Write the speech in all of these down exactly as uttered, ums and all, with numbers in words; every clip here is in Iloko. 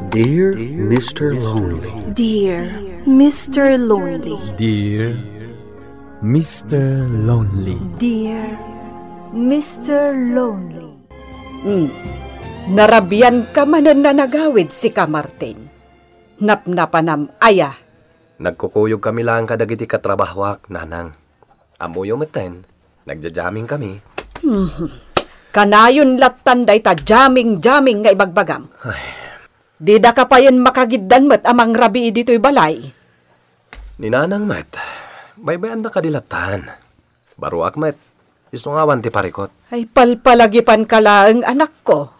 Dear Mister Lonely. Dear Mister Lonely. Dear Mister Lonely. Dear Mister Lonely. Hmm. Narabian ka manen a nagawid, sika, Martin. Napnapanam aya? Nagkukuyog kami laeng kadagiti katrabahoak, Nanang. Ammoyo metten, nagja-jamming kami. Hmm. Kanayon lattan dayta jamming-jamming nga ibagbagam. Ay. Didaka payen makagiddan met a mangrabii ditoy balay. Ni Nanang met, baybay-anna kadi lattan. Baruak met, isu nga awan ti parikot. Ay, palpalagipanka laeng, anakko.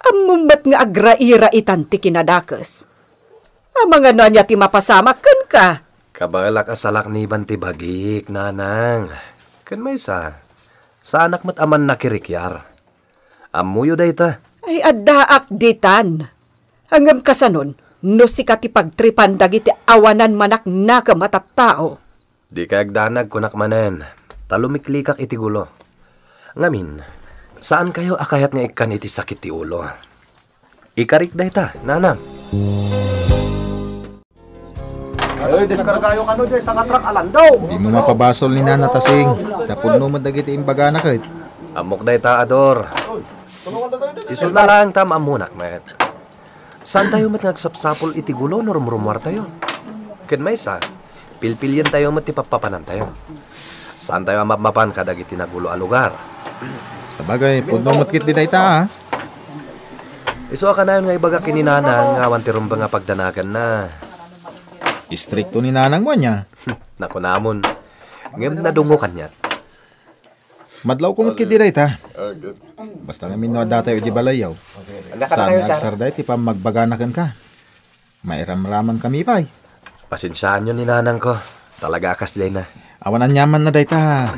Ammom met nga agrairaitan ti kinadakes. Amangan no ania ti mapasamak kenka? Kabaelak a salakniban ti bagik, Nanang. Ken maysa, saanak met a mannakirikiar. Ammoyo dayta. Ay, addaak ditan. Ngem kasanon, no sika ti pagtripan dagiti awanan manaknakem a tattao? Dikay agdanag, kunak manen, ta lumiklikak iti gulo. Ngamin, saankayo a kayat nga ikkan iti sakit ti ulo. Ikarik dayta, Nanang. Ay, deskargayo kano diay sanga truck a landong. Dimo mapabasol ni Nana Tasing, ta pudno met dagiti imbagana ket. Ammok dayta, Ador. Isu na laeng ta maammonak met. Saantayo met nga agsapsapul iti gulo no rumrumuartayo. Ken maysa, pilpilientayo met ti pappapanantayo. Saantayo a mapmapan kadagiti nagulo a lugar. Sabagay, pudno met ketdi dayta, a. Isu a kanayon nga ibaga ken ni Nanang nga awan ti rumbeng a pagdanaganna. Istrikto ni Nanang mo ania? Nakunamon. Ngem nadungngo kaniak. Madlawko met ketdi dayta. Basta ngamin no addatayo idiay balayyo, saan nga agsardeng ti pammagbagana kenka. Mairamramankami pay. Pasensiaenyo ni Nanangko. Talaga a kasdiayna. Awan aniamanna dayta.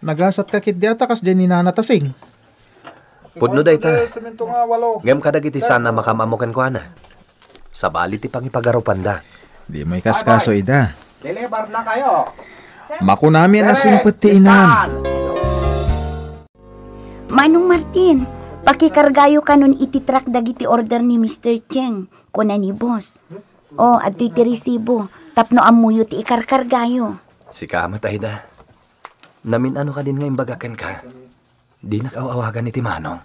Nagasatka ketdi a ta kasdiay ni Nana Tasing. Pudno dayta. Ngem kadagiti saan a makaam-ammo kenkuana, sabali ti pangipagarupanda. Dimo ikaskaso ida. Deliver na kayo. Makunami a nasimpet ti inam. Manong Martin, pakikargayo kanon iti truck dagiti order ni Mister Cheng, kuna ni Boss. O, adtoy ti resibo, tapno ammoyo ti ikarkargayo. Sika met, Aida. Namin-ano kadin nga imbagak kenka? Dinak aw-awagan iti manong.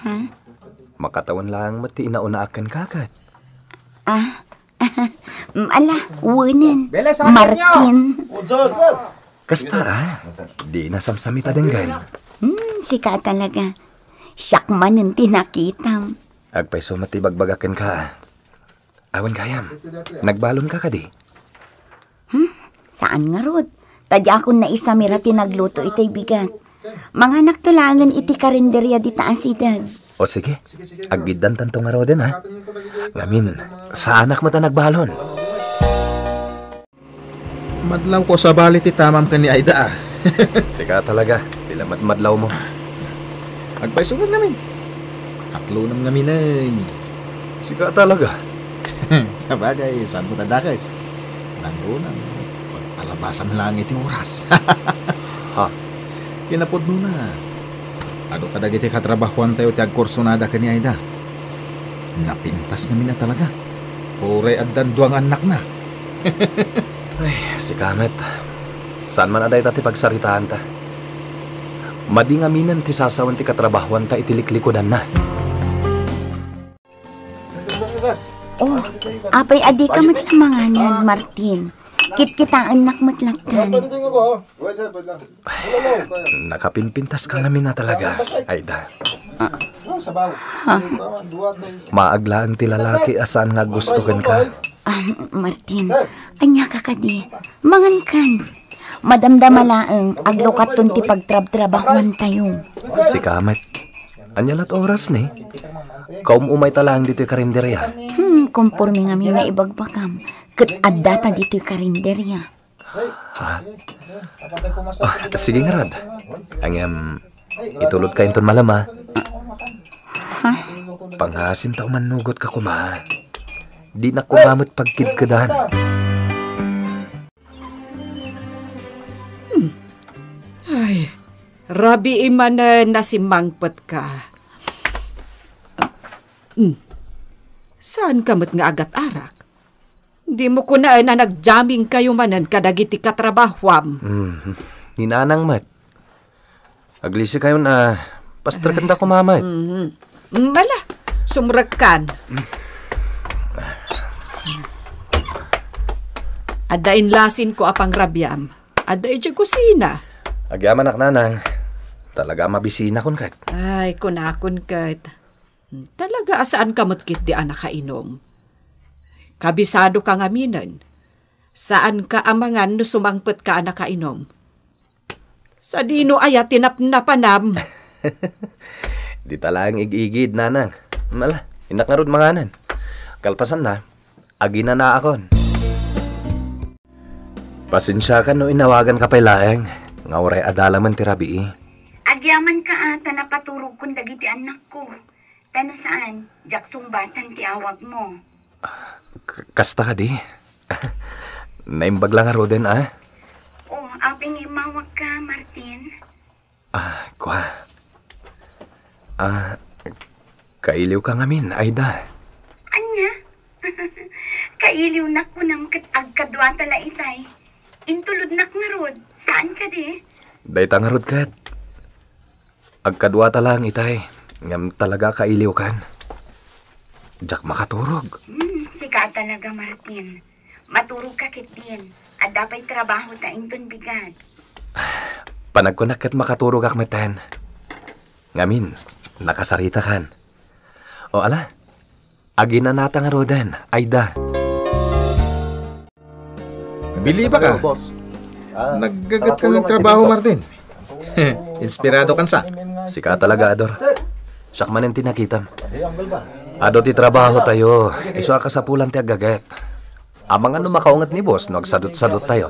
Ha? Makatawen laeng met ti inauna aken kakat. Ah? Mm, ala, wenen. Martin. Kasta, a? Di nasamsamita denggen. Hmm, sika talaga. Siak manen ti nakitam. Agpayso met ti ibagbagak kenka, a. Awan gayam. Nagbalonka kadi? Hmm? Saan ngarud? Ta diakon naisamira ti nagluto itay bigat. Manganakto laengen iti karinderia dita a sideg. O sige, aggiddantanto ngaruden, a. Ngamin, saanak met a nagbalon. Madlawko a sabali ti tamam ken ni Aida, a. Sika talaga, ti lamadmadlawmo. Agpayso met ngamin. Aklonam ngaminen. Sika talaga. Sabagay, saan met a dakes? Nangruna, pagpalabasam laeng iti oras. Ha? Kinapudnona, adu kadagiti katrabahoantayo ti agkursunada ken ni Aida. Napintas ngamin a talaga. Uray addan dua nga annakna. Ay, sika met. Saan man a dayta ti pagsaritaanta. Madi ngaminen ti sasawen ti katrabahoanta iti liklikudanna. Oh, apay a dika met la manganad, Martin? Kitkitaennak met lattan. Nakapinpintas ka ngamin a talaga, Aida. Ah. Ha? Maag laeng ti lalaki a saan nga aggusto kenka. Ah, Martin, ania ka kadi? Mangankan. Madamdama laeng, aglukaton ti pagtrabtrabahuantayo. Sika met. Ania lat oras ni? Kaum-umayta laeng ditoy karinderia. Hmm, konporme ngamin nga ibagbagam. Ket addata ditoy karinderia. Ha? Ah, sige ngarud. Ngem, itulodka inton malem, a. Ha? Pangasim ta umannugot ka koma. Dinak koma met pagkidkedan. Hmm. Ay, rabii manen a simmangpetka. Hmm. Saanka met nga agat-arak? Dimo kunaen a nagjammingkayo manen kadagiti katrabahuam. Mm, ni Nanang met. Aglisikayon a pastrekenda koma met. Mhm. Mala, sumrekkan. Adda inlasinko a pangrabiam. Adda idiay kusina. Agyamanak, Nanang. Talaga a mabisinakon ket. Ay, kunakon ket. Talaga a saanka met ketdi a nakainom. Kabisadoka ngaminen. Saanka a mangan no sumangpetka a nakainom. Sadino aya ti napnapanam? Dita laeng ig-igid, Nanang. Mala, innak ngarud manganen. Kalpasanna, aginanaakon. Pasensiakan no inawaganka pay laeng, nga uray adda laeng ti rabii. Agyamanka a ta napaturogkon dagiti annakko. Ta no saan, diak sungbatan ti awagmo. K-, kasta kadi? Naimbag la ngaruden, a? O, apay nga immawagka, Martin? Ah, kua. Ah, kailiwka ngamin, Aida. Ania? Kailiwnak kunam ket agkaduata la itay. Intulodnak ngarud, saan kadi? Dayta ngarud ket. Agkaduata laeng itay, ngem talaga kailiwkan. Diak makaturog. Hmm, sika talaga, Martin. Maturogka ketdin. Adda pay trabahota inton bigat. Panagkunak ket makaturogak metten. Ngamin, nakasaritakan. O ala, aginanata ngaruden, Aida. Bilibaka. Boss. Naggagat ka ng trabaho, Martin. Inspirado kan sa? Sika talaga, Ador. Siak manen ti nakitam. Adu ti trabaho tayo. Isu a kasapulan ti aggagat. Amangan no makaunget ni boss no agsadut-sadut tayo.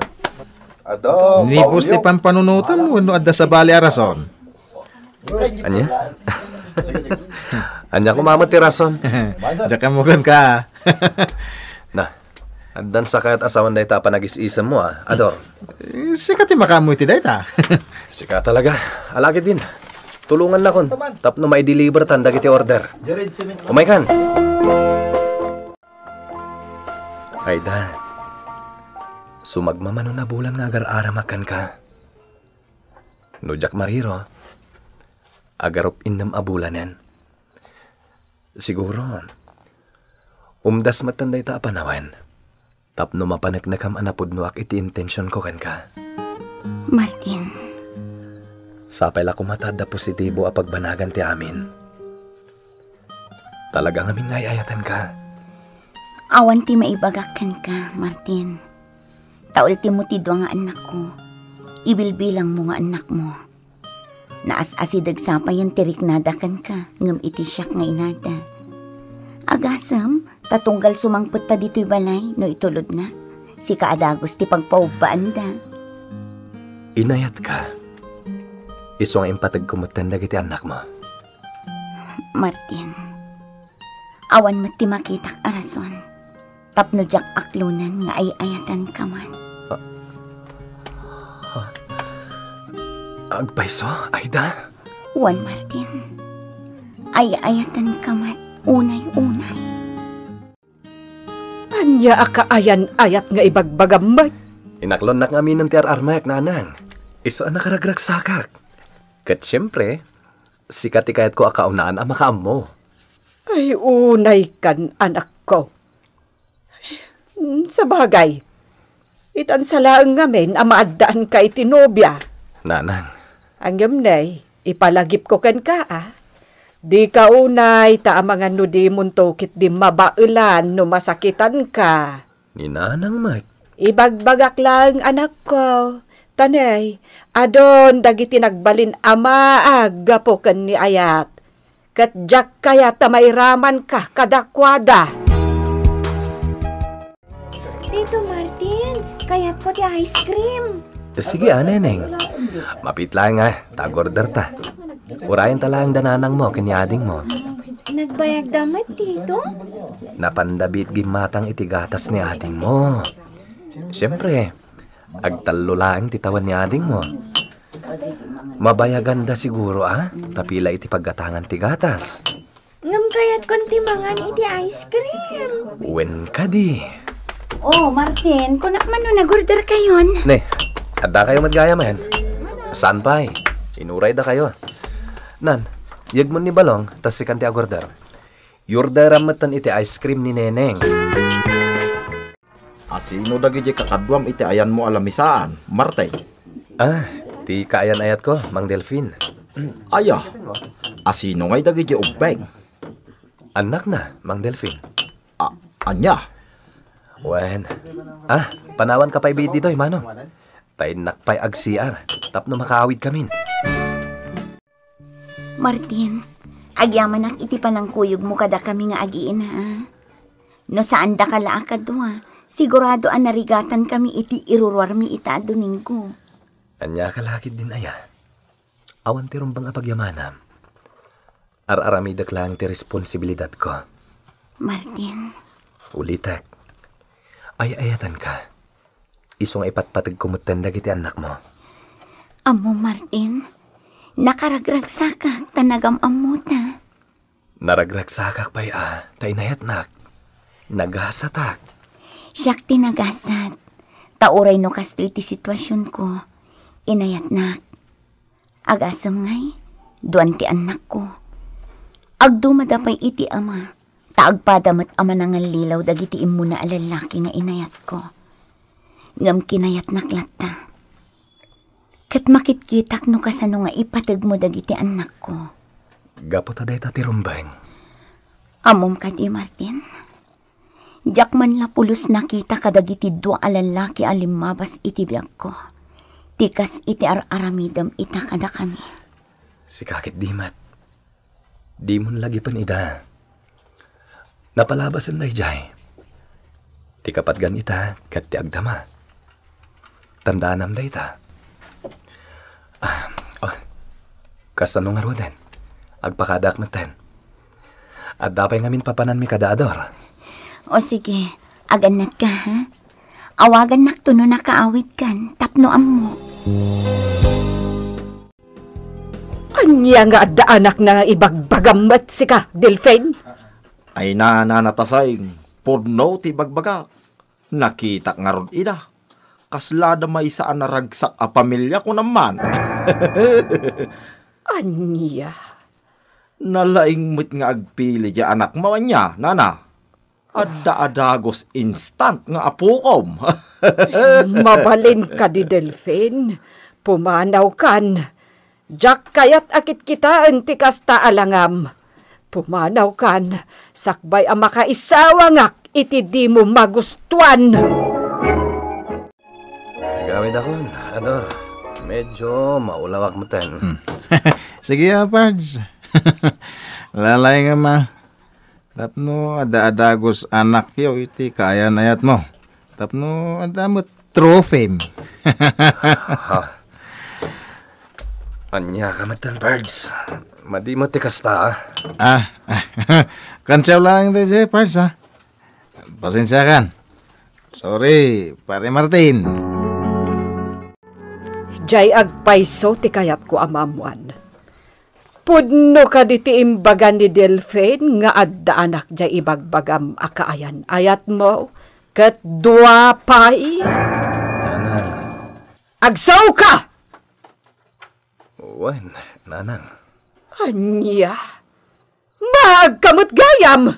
Ni boss ti pampanunotam wenno adda sabali a rason? Ania? Ania koma met ti rason? Diak ammoken ka. Na, addan sa kayat asawan dayta a panagis-isemmo, a, Ador. Eh, sika ti makaammo iti dayta. Sika talaga. Alagidin. Tulongannakon tapno maidelivertan dagiti order. Umaykan. Aida, sumagmamano a bulan nga agar-aramak kenka. No diak mariro, agarup-innem a bulanen. Siguro, umdas metten dayta a panawen tapno mapaneknekam a napudnoak iti intensionko kenka. Martin. Sapay la koma ta adda positibo a pagbanagan ti amin. Talaga ngamin nga ay-ayatenka. Awan ti maibagak kenka, Martin. Ta ultimo ti dua nga annakko, ibilbilangmo nga annakmo. Naas-asideg sa payen ti riknada kenka, ngem iti siak nga inada. Agasem, ta tunggal sumangpetta ditoy balay no itulodna, sika a dagus ti pagpaubpaanda. Inayatka. Isu nga impategko metten dagiti annakmo. Martin, awan met ti makitak a rason tapno diak aklonen nga ay-ayatenka met. Ah. Ah. Agpayso, Aida? Wen, Martin. Ay-ayatenka met unay-unay. Ania a kaayan-ayat nga ibagbagam met? Inaklonnak ngaminen ti ar-armek, nanang. Isu a nakaragragsakak. Ket siempre, sika ti kayatko a kaunaan a makaammo. Ay, unaykan, anakko. Hmm, sabagay, itan sa laeng ngamin a maaddaanka iti nobia. Nanang. Ngem ne, ipalagipko kenka, a. Dika unay ta amangan no dimonto ketdi mabaelan no masakitanka. Ni nanang met. Ibagbagak laeng, anakko. Ta ne, adun dagiti nagbalin a maag gapu ken ni ayat. Ket diak kayat a mairamanka kadakuada. Tito Martin, kayatko ti ice cream. Sige, a, Neneng. Mapit laeng, a, ta ag-order ta. Urayen ta laeng da nanangmo ken ni adingmo. Nagbayagda met, Tito? Napanda biit gimmatang iti gatas ni adingmo. Siempre, agtallo laeng ti tawen ni adingmo. Mabayaganda siguro, a, ta pila iti paggatangan ti gatas. Ngem kayatkon ti mangan iti ice cream. Wen kadi. Oh, Martin, kunak man no nag-order kayon. Ne, adda kayo met gayam. Saan pay? Inuray da kayo. Nan, yegmon ni Balong, tas sikan ti agorder. Yorderam metten iti ice cream ni Neneng. Asino dagiti kakaduam iti ayanmo a lamisaan, Martin? Ah, ti kaayan-ayatko, Mang Delfin. Aya, asino ngay dagiti ubbing? Annakna, Mang Delfin. A-, ania? Wen. Ah, panawanka pay biit ditoy, Manong. Ta innak pay ag-C R, tapno makaawidkamin. Martin, agyamanak iti panangkuyogmo kadakami nga agi-ina, a. No saandaka la a kadua, sigurado a narigatankami iti iruruarmi ita a Domingo. Ania ka lakit din aya? Awan ti rumbeng a pagyamanam. Ar-aramidek laeng ti responsibilidadko. Martin. Ulitek. Ay-ayatanka. Isu nga ipatpategko metten dagiti annakmo. Ammo, Martin, nakaragragsakak ta nagam-ammota. Naragragsakak pay a, ta inayatnak. Nagasatak. Siak ti nagasat. Ta uray no kastoy ti situasionko, inayatnak. Agasem ngay, duan ti annakko. Agdumada pay iti ama, ta agpada met a manangallilaw dagiti immuna a lallaki nga inayatko. Ngem kinayatnak latta. Ket makitkitak no kasano nga ipategmo dagiti annakko. Gapu ta dayta ti rumbeng. Ammom kadi, Martin? Diak man la pulos nakita kadagiti dua a lallaki a limmabas iti biagko, ti kas iti ar-aramidem ita kadakami. Sika ket di met. Dimon lagipen ida. Napalabasen daydiay. Ti kapatgan ita ket ti agdama. Tandaanam dayta. Ah, oh. Kasano ngaruden? Agpakadaak metten. Adda pay ngamin papananmi kada ador. O sige, agannatka, ha? Awagannakto no nakaawidkan tapno ammo. Ania nga adda anakna nga ibagbagam met sika, Delfin? Ay, nana, Natasay, pudno ti ibagbagak. Nakitak ngarud ida. Kasla da maysa a naragsak a pamilia, kunam man. Ania? Nalaing met nga agpili ti anakmo, ania, nana? Adda a dagus instant nga apokom. Mabalin kadi, Delfin. Pumanawkan. Diak kayat a kitkitaen ti kasta a langam. Pumanawkan, sakbay a makaisawangak iti dimo magustuan. Agawidakon, Ador. Medyo maulawak metten. Hmm. Sige, a, Pards. Lalaingam, a. Tapno adda a dagus anakyo iti kaayan-ayatmo. Tapno adda met trophy. Ha? Ania ka metten, Pards? Madi met ti kasta, a. Ah, ah. Kansiaw laeng daydiay, Pards, a. Pasensiakan. Sorry, Pare Martin. Diay agpayso ti kayatko a maammoan. Pudno kadi ti imbaga ni Delfin nga adda anak diay ibagbagam a kaayan-ayatmo ket dua pay? Nanang. Agsaoka! Wen, nanang. Ania? Maagka met gayam!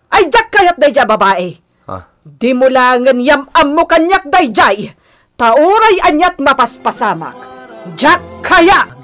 Ay, diak kayat daydiay a babai. Ah. Dimo laengen yam-ammo kaniak daydiay, ta uray aniat mapaspasamak. Diak kayat!